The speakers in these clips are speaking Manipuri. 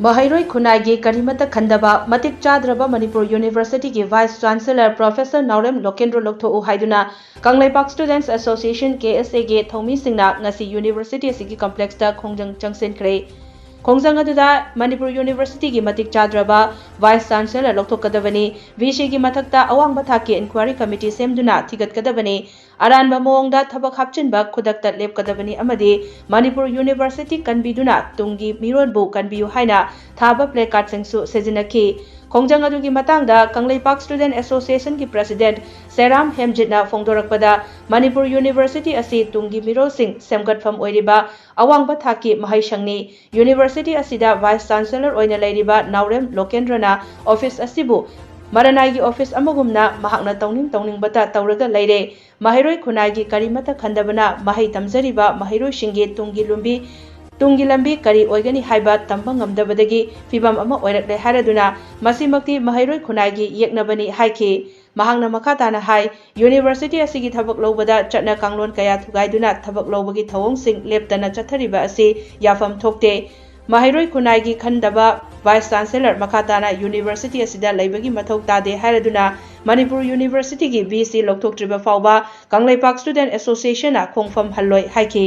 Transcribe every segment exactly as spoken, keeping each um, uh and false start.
ꯃꯍꯩꯔꯣꯏ ꯈꯨꯟꯅꯥꯏꯒꯤ ꯀꯔꯤꯃꯠꯇ ꯈꯟꯗꯕ, ꯃꯇꯤꯛ ꯆꯥꯗ꯭ꯔꯕ ꯃꯅꯤꯄꯨꯔ ꯌꯨꯅꯤꯚꯔꯁꯤꯇꯤꯒꯤ ꯚꯥꯏꯁ ꯆꯥꯟꯁꯦꯂꯔ ꯄ꯭ꯔꯣꯐꯦꯁꯔ ꯅꯥꯎꯔꯦꯝ ꯂꯣꯀꯦꯟꯗ꯭ꯔꯣ ꯂꯧꯊꯣꯛꯎ ꯍꯥꯏꯗꯨꯅ ꯀꯪꯂꯩꯄꯥꯛ ꯁ꯭ꯇꯨꯗꯦꯟꯠꯁ ꯑꯦꯁꯣꯁꯤꯌꯦꯁꯟ, ꯀꯦ ꯑꯦꯁ ꯑꯦꯒꯤ ꯊꯧꯃꯤꯁꯤꯡꯅ ꯉꯁꯤ ꯌꯨꯅꯤꯚꯔꯁꯤꯇꯤ ꯑꯁꯤꯒꯤ ꯀꯝꯄ꯭ꯂꯦꯛꯁꯇ ꯈꯣꯡꯖꯪ ꯆꯪꯁꯤꯟꯈ꯭ꯔꯦ꯫ ꯈꯣꯡꯖꯪ ꯑꯗꯨꯗ ꯃꯅꯤꯄꯨꯔ ꯌꯨꯅꯤꯚꯔꯁꯤꯇꯤꯒꯤ ꯃꯇꯤꯛ ꯆꯥꯗ꯭ꯔꯕ ꯚꯥꯏꯁ ꯆꯥꯟꯁꯦꯂꯔ ꯂꯧꯊꯣꯛꯀꯗꯕꯅꯤ, ꯚꯤ ꯁꯤꯒꯤ ꯃꯊꯛꯇ ꯑꯋꯥꯡꯕ ꯊꯥꯛꯀꯤ ꯏꯟꯀ꯭ꯋꯥꯏꯔꯤ ꯀꯃꯤꯇꯤ ꯁꯦꯝꯗꯨꯅ ꯊꯤꯒꯠꯀꯗꯕꯅꯤ, ꯑꯔꯥꯟꯕ ꯃꯑꯣꯡꯗ ꯊꯕꯛ ꯍꯥꯞꯆꯤꯟꯕ ꯈꯨꯗꯛꯇ ꯂꯦꯞꯀꯗꯕꯅꯤ ꯑꯃꯗꯤ ꯃꯅꯤꯄꯨꯔ ꯌꯨꯅꯤꯚꯔꯁꯤꯇꯤ ꯀꯟꯕꯤꯗꯨꯅ ꯇꯨꯡꯒꯤ ꯃꯤꯔꯣꯜꯕꯨ ꯀꯟꯕꯤꯌꯨ ꯍꯥꯏꯅ ꯊꯥꯕ ꯄ꯭ꯂꯦꯀꯥꯔꯗꯁꯤꯡꯁꯨ ꯁꯤꯖꯤꯟꯅꯈꯤ꯫ ꯈꯣꯡꯖꯪ ꯑꯗꯨꯒꯤ ꯃꯇꯥꯡꯗ ꯀꯪꯂꯩꯄꯥꯛ ꯁ꯭ꯇꯨꯗꯦꯟꯠ ꯑꯦꯁꯣꯁꯤꯌꯦꯁꯟꯒꯤ ꯄ꯭ꯔꯦꯁꯤꯗꯦꯟꯠ ꯁꯦꯔꯥꯝ ꯍꯦꯝꯖꯤꯠꯅ ꯐꯣꯡꯗꯣꯔꯛꯄꯗ, ꯃꯅꯤꯄꯨꯔ ꯌꯨꯅꯤꯚꯔꯁꯤꯇꯤ ꯑꯁꯤ ꯇꯨꯡꯒꯤ ꯃꯤꯔꯣꯜꯁꯤꯡ ꯁꯦꯝꯒꯠꯐꯝ ꯑꯣꯏꯔꯤꯕ ꯑꯋꯥꯡꯕ ꯊꯥꯛꯀꯤ ꯃꯍꯩꯁꯪꯅꯤ꯫ ꯌꯨꯅꯤꯚꯔꯁꯤꯇꯤ ꯑꯁꯤꯗ ꯚꯥꯏꯁ ꯆꯥꯟꯁꯦꯂꯔ ꯑꯣꯏꯅ ꯂꯩꯔꯤꯕ ꯅꯥꯎꯔꯦꯝ ꯂꯣꯀꯦꯟꯗ꯭ꯔꯅ ꯑꯣꯐꯤꯁ ꯑꯁꯤꯕꯨ ꯃꯔꯅꯥꯏꯒꯤ ꯑꯣꯐꯤꯁ ꯑꯃꯒꯨꯝꯅ ꯃꯍꯥꯛꯅ ꯇꯧꯅꯤꯡ ꯇꯧꯅꯤꯡꯕꯇ ꯇꯧꯔꯒ ꯂꯩꯔꯦ꯫ ꯃꯍꯩꯔꯣꯏ ꯈꯨꯟꯅꯥꯏꯒꯤ ꯀꯔꯤꯃꯠꯇ ꯈꯟꯗꯕꯅ ꯃꯍꯩ ꯇꯝꯖꯔꯤꯕ ꯃꯍꯩꯔꯣꯏꯁꯤꯡꯒꯤ ꯇꯨꯡꯒꯤ ꯂꯨꯝꯕꯤ, ꯇꯨꯡꯒꯤ ꯂꯝꯕꯤ ꯀꯔꯤ ꯑꯣꯏꯒꯅꯤ ꯍꯥꯏꯕ ꯇꯝꯕ ꯉꯝꯗꯕꯗꯒꯤ ꯐꯤꯚꯝ ꯑꯃ ꯑꯣꯏꯔꯛꯂꯦ ꯍꯥꯏꯔꯗꯨꯅ ꯃꯁꯤꯃꯛꯇꯤ ꯃꯍꯩꯔꯣꯏ ꯈꯨꯟꯅꯥꯏꯒꯤ ꯌꯦꯛꯅꯕꯅꯤ ꯍꯥꯏꯈꯤ꯫ ꯃꯍꯥꯛꯅ ꯃꯈꯥ ꯇꯥꯅ ꯍꯥꯏ, ꯌꯨꯅꯤꯚꯔꯁꯤꯇꯤ ꯑꯁꯤꯒꯤ ꯊꯕꯛ ꯂꯧꯕꯗ ꯆꯠꯅ ꯀꯥꯡꯂꯣꯟ ꯀꯌꯥ ꯊꯨꯒꯥꯏꯗꯨꯅ ꯊꯕꯛ ꯂꯧꯕꯒꯤ ꯊꯧꯑꯣꯡꯁꯤꯡ ꯂꯦꯞꯇꯅ ꯆꯠꯊꯔꯤꯕ ꯑꯁꯤ ꯌꯥꯐꯝ ꯊꯣꯛꯇꯦ꯫ ꯃꯍꯩꯔꯣꯏ ꯈꯨꯟꯅꯥꯏꯒꯤ ꯈꯟꯗꯕ ꯚꯥꯏꯁ ꯆꯥꯟꯁꯦꯂꯔ ꯃꯈꯥ ꯇꯥꯅ ꯌꯨꯅꯤꯚꯔꯁꯤꯇꯤ ꯑꯁꯤꯗ ꯂꯩꯕꯒꯤ ꯃꯊꯧ ꯇꯥꯗꯦ ꯍꯥꯏꯔꯗꯨꯅ ꯃꯅꯤꯄꯨꯔ ꯌꯨꯅꯤꯚꯔꯁꯤꯇꯤꯒꯤ ꯚꯤ ꯁꯤ ꯂꯧꯊꯣꯛꯇ꯭ꯔꯤꯕ ꯐꯥꯎꯕ ꯀꯪꯂꯩꯄꯥꯛ ꯁ꯭ꯇꯨꯗꯦꯟꯠ ꯑꯦꯁꯣꯁꯤꯌꯦꯁꯟꯅ ꯈꯣꯡꯐꯝ ꯍꯜꯂꯣꯏ ꯍꯥꯏꯈꯤ꯫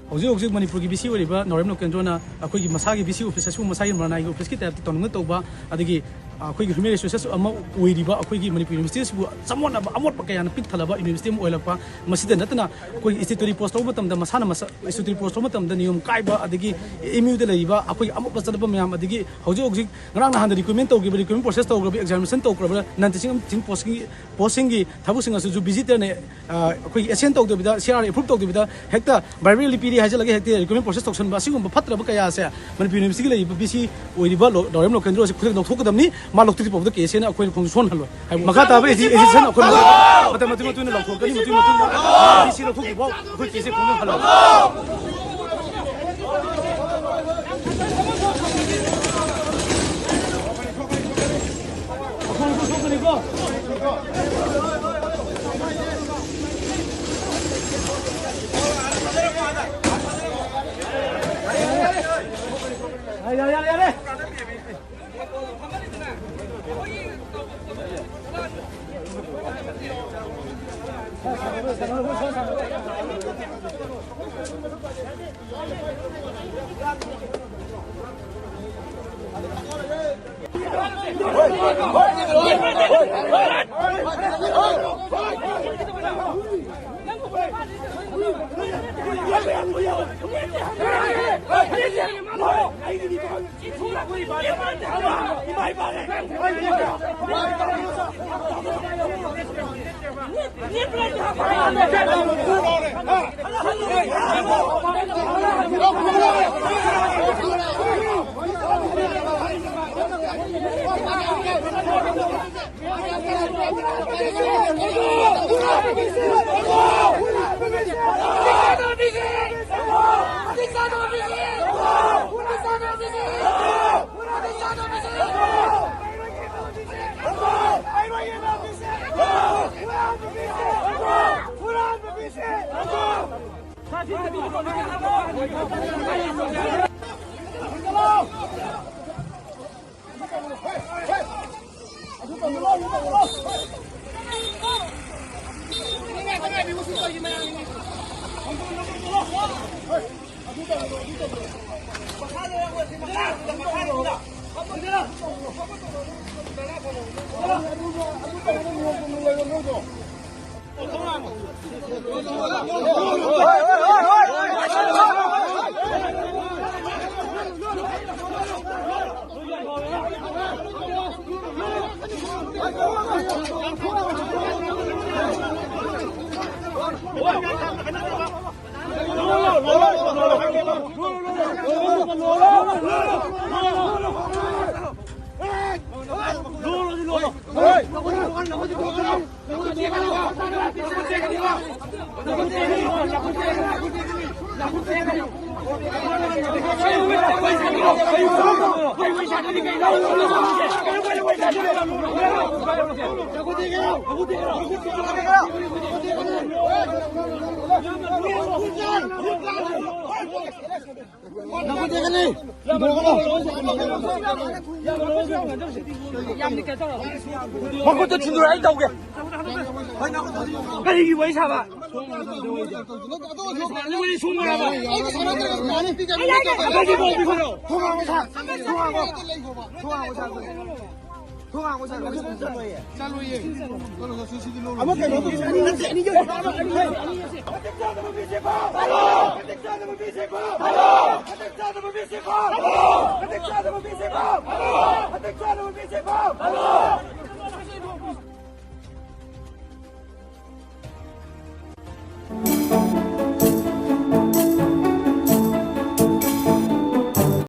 ꯍꯧꯖꯤꯛ ꯍꯧꯖꯤꯛ ꯃꯅꯤꯄꯨꯔꯒꯤ ꯚꯤ ꯁꯤ ꯑꯣꯏꯔꯤꯕ ꯅꯥꯎꯔꯦꯝ ꯂꯣꯀꯦꯟꯗ꯭ꯔꯣꯅ ꯑꯩꯈꯣꯏꯒꯤ ꯃꯁꯥꯒꯤ ꯚꯤ ꯁꯤ ꯑꯣꯐꯤꯁ ꯑꯁꯤꯕꯨ ꯃꯁꯥꯒꯤ ꯃꯔꯅꯥꯏꯒꯤ ꯑꯣꯐꯤꯁꯀꯤ ꯇꯥꯏꯞꯇ ꯇꯧꯅꯤꯡꯅ ꯇꯧꯕ, ꯑꯗꯒꯤ ꯑꯩꯈꯣꯏꯒꯤ ꯍ꯭ꯌꯨꯃꯦꯟ ꯔꯤꯁꯣꯔꯁꯦꯁ ꯑꯃ ꯑꯣꯏꯔꯤꯕ ꯑꯩꯈꯣꯏꯒꯤ ꯃꯅꯤꯄꯨꯔ ꯌꯨꯅꯤꯚꯔꯁꯤꯇꯤ ꯑꯁꯤꯕꯨ ꯆꯃꯣꯠꯅꯕ ꯑꯃꯣꯠꯄ ꯀꯌꯥꯅ ꯄꯤꯛ ꯊꯜꯂꯕ ꯌꯨꯅꯤꯚꯔꯁꯤꯇꯤ ꯑꯃ ꯑꯣꯏꯔꯛꯄ꯫ ꯃꯁꯤꯗ ꯅꯠꯇꯅ ꯑꯩꯈꯣꯏꯒꯤ ꯏꯟꯁꯇꯤꯇ꯭ꯌꯨꯠ ꯔꯤꯄꯣꯔꯠ ꯇꯧꯕ ꯃꯇꯝꯗ ꯃꯁꯥꯅ ꯃꯁꯥ ꯏꯟꯁꯇꯤꯇ꯭ꯌꯨꯠ ꯔꯤꯄꯣꯔꯠ ꯇꯧꯕ ꯃꯇꯝꯗ ꯅꯤꯌꯣꯝ ꯀꯥꯏꯕ, ꯑꯗꯒꯤ ꯑꯦꯝ ꯌꯨꯗ ꯂꯩꯔꯤꯕ ꯑꯩꯈꯣꯏꯒꯤ ꯑꯃꯣꯠꯄ ꯆꯠꯂꯕ ꯃꯌꯥꯝ, ꯑꯗꯒꯤ ꯍꯧꯖꯤꯛ ꯍꯧꯖꯤꯛ ꯉꯔꯥꯡ ꯅꯍꯥꯟꯗ ꯔꯤꯀ꯭ꯔꯨꯠꯃꯦꯟ ꯇꯧꯈꯤꯕ, ꯔꯤꯀ꯭ꯔꯨꯠꯃꯦꯟ ꯄ꯭ꯔꯣꯁꯦꯁ ꯇꯧꯈ꯭ꯔꯕ, ꯑꯦꯛꯖꯥꯃꯤꯅꯦꯁꯟ ꯇꯧꯈ꯭ꯔꯕ ꯅꯟ ꯇꯤꯆꯤꯡ ꯄꯣꯁꯀꯤ ꯄꯣꯁꯁꯤꯡꯒꯤ ꯊꯕꯛꯁꯤꯡ ꯑꯁꯤꯁꯨ ꯚꯤꯖꯤꯇꯔꯅ, ꯑ, ꯑꯩꯈꯣꯏꯒꯤ ꯑꯦꯁꯦꯟ ꯇꯧꯗꯕꯤꯗ, ꯁꯤ ꯑꯥꯔ ꯑꯦꯄ꯭ꯔꯨꯞ ꯇꯧꯗꯕꯤꯗ ꯍꯦꯛꯇ ꯚꯥꯏꯕ꯭ꯔꯦꯜꯂꯤ ꯄꯤꯔꯤ ꯍꯥꯏꯖꯤꯜꯂꯒ ꯍꯦꯛꯇ ꯔꯤꯀ꯭ꯔꯨꯠꯃꯦꯟ ꯄ꯭ꯔꯣꯁꯦꯁ ꯇꯧꯁꯟꯕ, ꯑꯁꯤꯒꯨꯝꯕ ꯐꯠꯇ꯭ꯔꯕ ꯀꯌꯥ ꯑꯁꯦ ꯃꯅꯤꯄꯨꯔ ꯌꯨꯅꯤꯚꯔꯁꯤꯇꯤꯒꯤ ꯂꯩꯔꯤꯕ ꯚꯤ ꯁꯤ ꯑꯣꯏꯔꯤꯕ ꯂꯣ-, ꯅꯥꯎꯔꯦꯝ ꯂꯣꯀꯦꯟꯗ꯭ꯔꯣ ꯑꯁꯤ ꯈꯨꯗꯛ ꯂꯧꯊꯣꯛꯀꯗꯕꯅꯤ꯫ ꯃꯥ ꯂꯧꯊꯣꯛꯇ꯭ꯔꯤ ꯐꯥꯎꯕꯗ ꯀꯦꯁ ꯑꯩꯈꯣꯏꯅ ꯈꯣꯡ ꯁꯣꯟꯍꯜꯂꯣꯏ꯫ ꯃꯈꯥ ꯇꯥꯕ ꯑꯦꯖꯤ-, ꯑꯦꯖꯤꯇꯦꯁꯟ ꯑꯩꯈꯣꯏꯅ ꯃꯇꯝ, ꯃꯇꯝ, ꯃꯇꯝ ꯑꯣꯏꯅ ꯂꯥꯎꯊꯣꯛꯀꯅꯤ, ꯃꯇꯨꯡ ꯃꯇꯨꯡꯗ ꯚꯤ ꯁꯤ ꯂꯧꯊꯣꯛꯇ꯭ꯔꯤꯐꯥꯎ ꯑꯩꯈꯣꯏ ꯀꯦꯁꯁꯦ ꯈꯣꯡꯅ ꯍꯜꯂꯣꯏ꯫ ꯌꯥꯔꯦ, ꯌꯥꯔꯦ, ꯌꯥꯔꯦ, ꯌꯥꯔꯦ꯫ ꯃꯈꯨꯠꯇ ꯊꯤꯟꯗꯣꯔꯛꯑꯣ, ꯑꯩ ꯇꯧꯒꯦ꯫ ꯀꯔꯤꯒꯤ ꯋꯥꯔꯤ ꯁꯥꯕ? ꯅꯪ ꯋꯥꯔꯤ ꯁꯨꯝ ꯉꯥꯡꯕ꯫ ꯑꯩꯈꯣꯏꯒꯤ ꯄꯥꯎ ꯄꯤꯈꯠꯂꯣ꯫